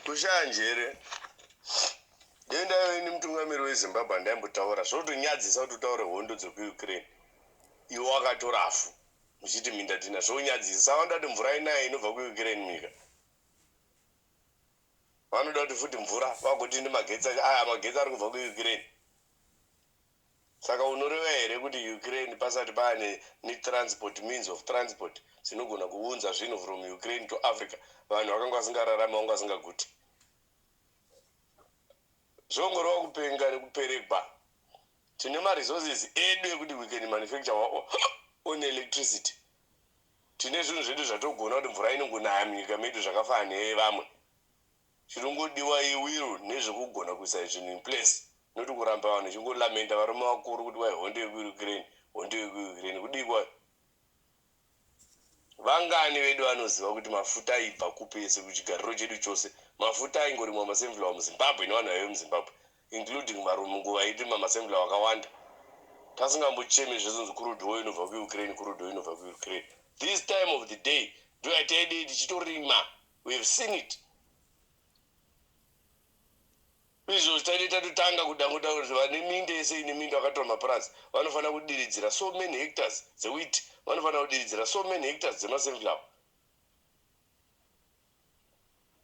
Kushaya njere. Dei ndaive ini mutungamiri weZimbabwe handaimbotaura. Zvotonyadzisa kuti utaure hondo dzekuUkraine iwe wakatora muchiti minda tina. Zvonyadzisa. Saka vanoda kuti mvura inaye inobva kuUkraine munyika. Vanoda kuti futi mvura vagoti nemagetsi acho aya magetsi ari kubva kuUkraine. Saka unoreva here kuti Ukraine pasati paane netransport means of transport dzinogona kuunza zvinhu from Ukraine to Africa vanhu vakanga vasingararami vanga vasingaguti? Zvongoreva kupenga nekuperegwa. Tine maresources edu ekuti we can manufacture our own electricity. Tine zvinhu zvedu zvatogona kuti mvura inongonaya munyika medu zvakafanana neyevamwe. Chinongodiwa iwill nezvekugona kuisa zvinhu in place not kuramba vanhu vachingolamenta varume vakuru kuti wai hondo yekuUkraine, hondo yekuUkraine. Kudii kwayo? Vangani vedu vanoziva kuti mafuta aibva kupi ese kuchigariro chedu chose mafuta aingorimwa masunflower muZimbabwe nevanhu vaive muZimbabwe including varungu vairima masunflower akawanda tasingambocheme zvezonzi crude oil inobva kuUkraine, crude oil inobva kuUkraine. This time of the day ndoyataidei tichitorima. We have seen it. Izvozvi taide tatotanga kuda kuti vane minda yese ine minda vakatora mapurazi vanofanira kudiridzira so many hectares dzewheat, vanofanira kudiridzira so many hectares dzemasunflower.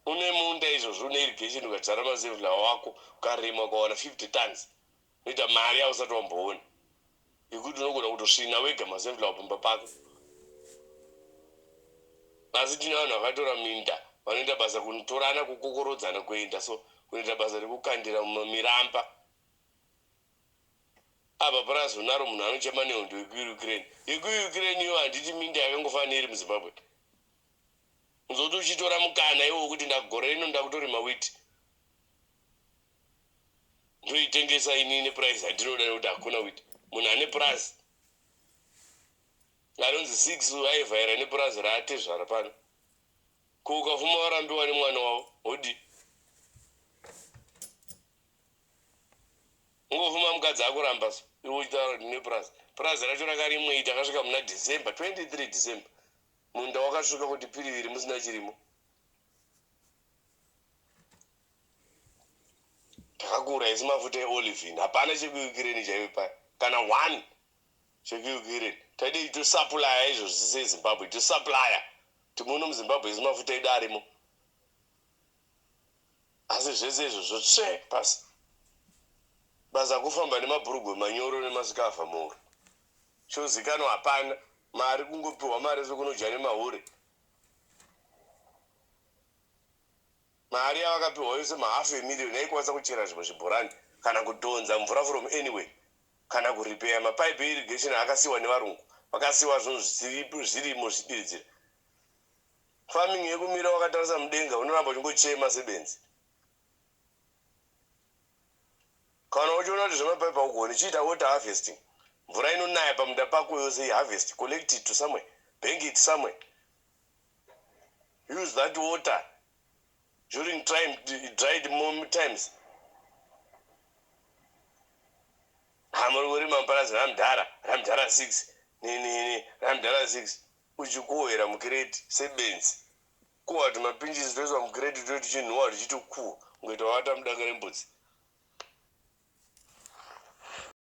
Une munda izvozvo une irrigation ukadzvara masunflower wako ukarima ukawana 50 tons unoita mari yausati wamboona yekuti unogona kutosvina wega masunflower pamba pako. Asi tine vanhu vakatora minda vanoita basa kunotorana kukokorodzana kuenda so kunoita basa rekukandira mumiramba. Apa purazi unaro munhu anochema nehondo yekuUkraine. YekuUkraine iyo handiti minda yakangofanana neiri muZimbabwe. Unzoti uchitora mukana iwo wekuti ndagore rino ndakutorima wheat. Ndoitengesa ini neprice yandinoda nekuti hakuna wheat. Munhu ane purazi anonzi 6 aivhaira nepurazi raatezvara pano. Ko ukafuma warambiwa nemwana wavo wodii? Ungofuma mukadzi akuramba so iwe uchitaura kuti nepurazi. Purazi racho rakarimwei takasvika muna December 23 December. Munda wakasvika kuti piriviri musina chirimo. Takakura isu mafuta eolivine hapana chekuUkraine chaive paya kana one chekuUkraine. Taide tosupplya izvozvi seZimbabwe tosupplya kuti muno muZimbabwe isu mafuta edu arimo. Asi zvese izvozvo tsve pasi. Basa kufamba nemabhurugwe manyoro nemasikavha muhuro. Chozikanwa hapana. Mari kungopiwa mari sekunodya nemahure. Mari yavakapiwa yose mahalf emillion yaikwanisa kuchera zvimwe zvibhorani kana kudhonza mvura from anywhere kana kurepair mapipe eirrigation akasiiwa nevarungu vakasiiwa zvinhu zvirimo zvichidiridzira. Farming yekumira wakatarisa mudenga unoramba uchingochema sebenzi. Kana uchiona kuti zvemapipe haugoni chiita water harvesting. Mvura inonaya pamunda pako yose iharvest, collect it to somewhere, bank it somewhere. Use that water during time, dried times. Hamuri kurima muparazi ramdhara, ramdhara 6, nini, ramdhara 6. Uchikuhwera mukireti sebenzi. Kuhwa tumapinjisi toiswa mukireti tuye tuchinhuwa tuchiti ku kunge twavata mudanga rembudzi.